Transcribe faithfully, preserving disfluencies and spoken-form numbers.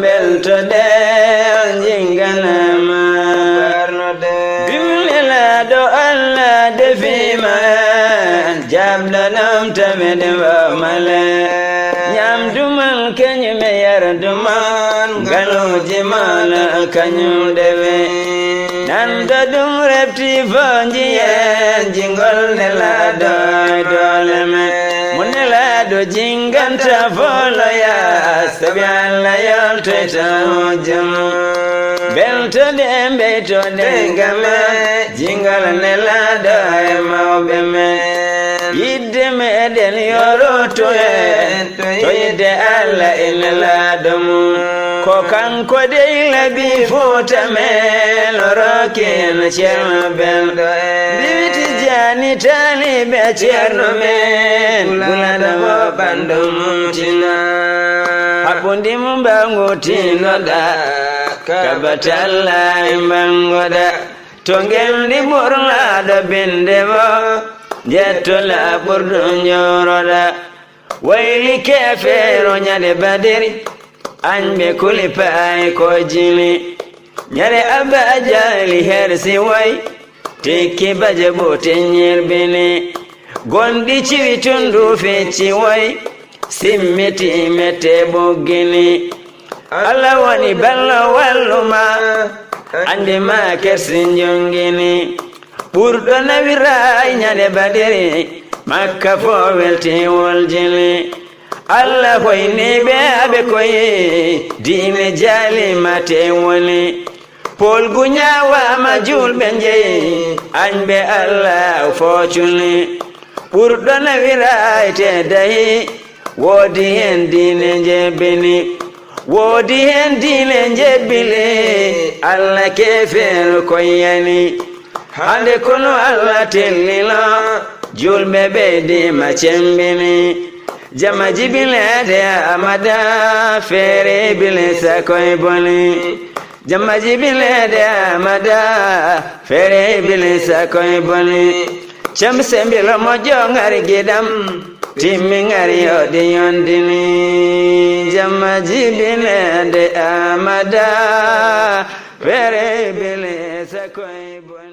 Beltoɗen, jinganama. Bimnelaaɗo Allah defiima en, jaabɗo ɗam tawi ɗe mbawmale. Ñamdu man kañum e yardu man, ngaluuji man kañum ɗewe. Nanta ɗum refti fo njiyen jingol nelaaɗo e doole men. Mo nelaaɗo jinganta foloya, sabi Allah yoltoyta hojja mum. Beltoɗen, mbeytoɗen game jingol nelaaɗo e mawɓe men. Yidde meɗen yoroto en to yidde Allah e nelaaɗo mum. Ko kanko dey labi Fuuta men, o rokki en Ceerno belɗo en. Mbiwiti jaani taaliɓe Ceerno men, gulano mo ɓandu mum tina. Haɓɓundi mum mbaangu tinoɗa, ka batalla e mbangoɗa. To ngenndi ɓurlaaɗo binde mo, njettola ɓurɗo njoroɗa. Wayli keefeero ñande Badiri, añɓe kuli paay ko jili. Ñande Abba Jahli hersi way, tikki baje ɓuti ñirbini. Gonɗi ciwi tundu fecci way, simmiti mette ɓoggini. Allah woni ballo walluma, añɓe ma kersi njongini. Ɓurɗo nawiraay ñande Badiri, Makka fof welti woljini. Allah hoyni ɓe aɓe koye, diine jaali mate woni. Poolgu ñaawaama juulɓe njeyi, añɓe Allah foocuni. Ɓurɗo nawiraay te dahi, woodi heen diine njebbini. Woodi heen diine njebbili, Allah keefeero koyani. Hande kono Allah tellino, juulɓe ɓeydiima cemmbini. Jamma jibileede Amada, feere Ibilisa koye boni. Jamma jibileede Amada, feere Ibilisa koye boni. Cemse mbilo moƴƴo ngari giɗam, timmi ngari yoɗi yondini. Jamma jibileede Amada, feere Ibilisa koye boni.